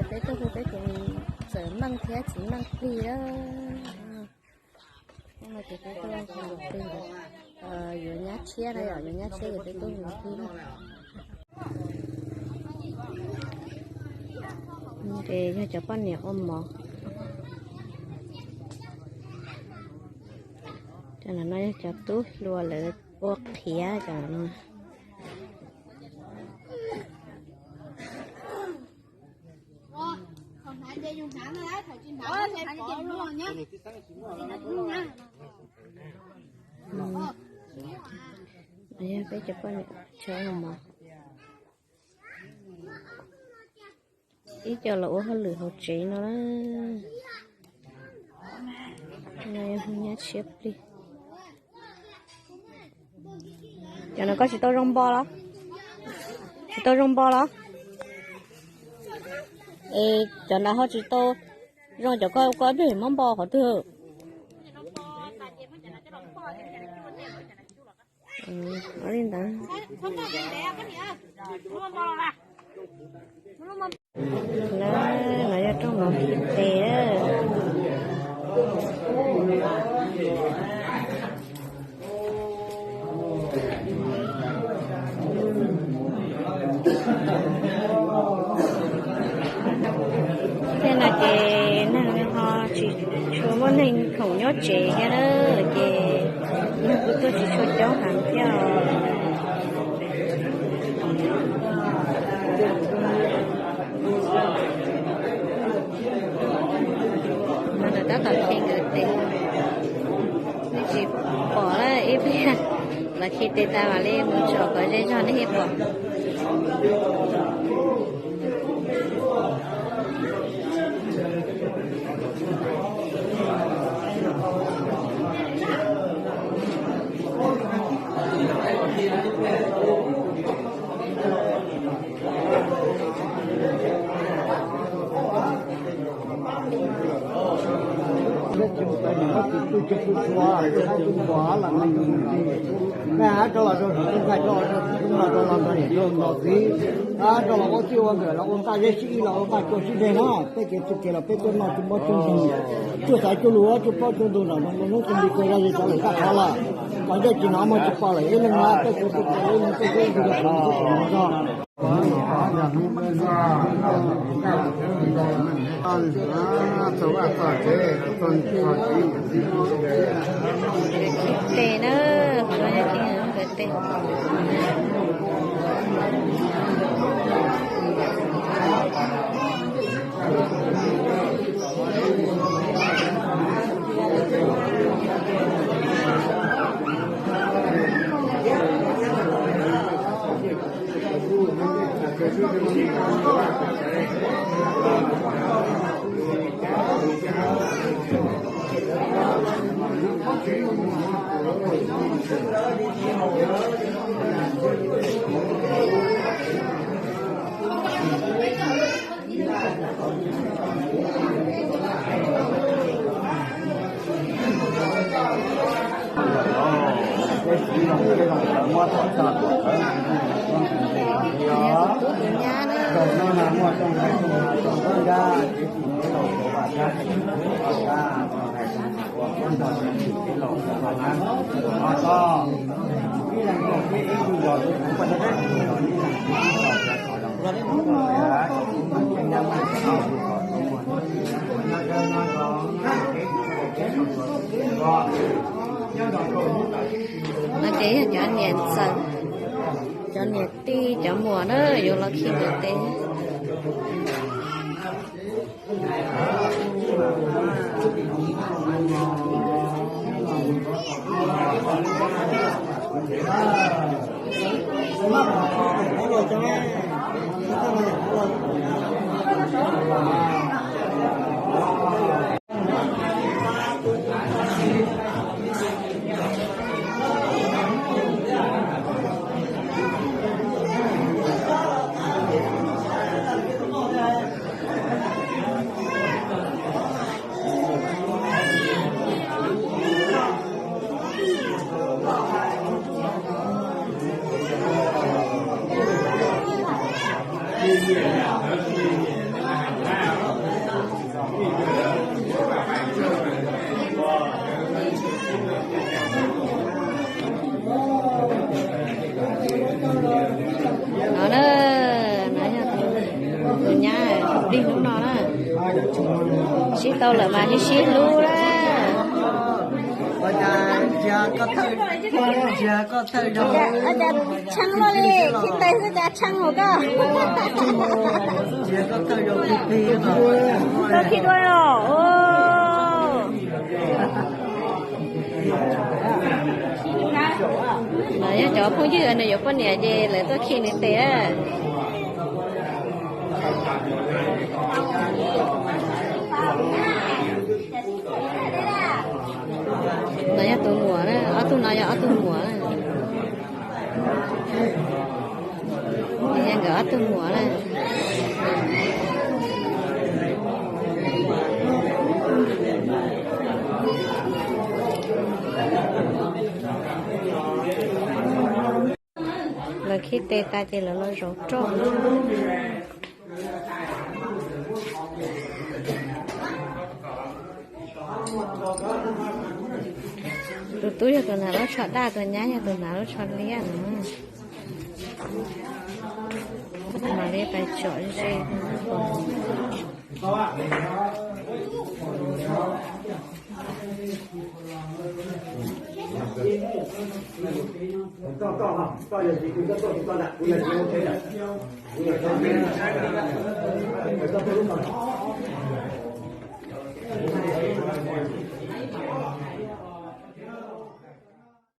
Peb tuaj hu peb tus txawm meej thiab txiv meej plig lawm. Ces peb tuaj hu plig, yuav nyab tshiab na yom, yuav nyab tshiab ces peb tuaj hu plig na. Ces yog cov poj niam ua mov. Cov no yog cov tub hluas lawv ua qhiav cov no. Peb cov poj niam tshawb mov. Ib co los ua hauj lwm hauv tsev no na. No yog nyab tshiab plig. Cov no koj tsis tau zoo npo los? Tsis tau zoo npo los? Es cov no ho tsis tau zoo, cov koj koj ib pliag muab npo qhov twg? Li ntawd. Lawv los yog rooj mov khi tes. Tej no ces neeg ho tsis tshua muaj neeg khoom nyob tsev thiab na, ces neeg kuj tuaj tsis tshua coob heev thiab os. No lawv tab tom khi nkawd tes, nej tsis pom ib pliag, lawv khi tes tas mam li mus tsom kom ze zog nej thiaj pom. Rau los rau txiv rau no rau los ntawd rau los ntawd rau los ntawd txiv, rau los ua txij ua nkawm los ua nqaj zeb sib ib los ua nqaj cua sib deg no. Peb kev txuj kev los peb tuaj noj tsuj mob tsuj ntoog, tsuj xaiv tsuj lus tsuj plaub tsuj ntug zom no ua hnub txuj nti kawg zaj ze cov lawm tag qhov lawm, qhov ncaj tsis hnov muag tsis pom lawm ib leeg no peb kev txuj kev ib leeg peb kev ib leeg txuj kev ib leeg txuj kev ib leeg txuj Tes na, qhov no yog kev nkawd tes. Tus tub tus nyab na. No ces yog cov niam ntxawm, cov niam tij cov muam na yuav los khi nkawd tes. Hnub no na, sib tau lawm mas sib sib hlub na. Tshee luaj li, khib tes xwb cas tshee hauv koj. Koj khib dua los. Los yog cov phooj ywg nws yuav poj niam ces lawv tuaj khi nws tes na. No yog tus muam na, ob tug no yog ob tug muam na. Yog nkawd ob tug muam na. Lawv khib tes tas ces lawv los zov roj. Tus tub yog tus hnav lub tsho daj, tus nyab yog tus hnav lub tsho liab no. Mam li pais tsom ze.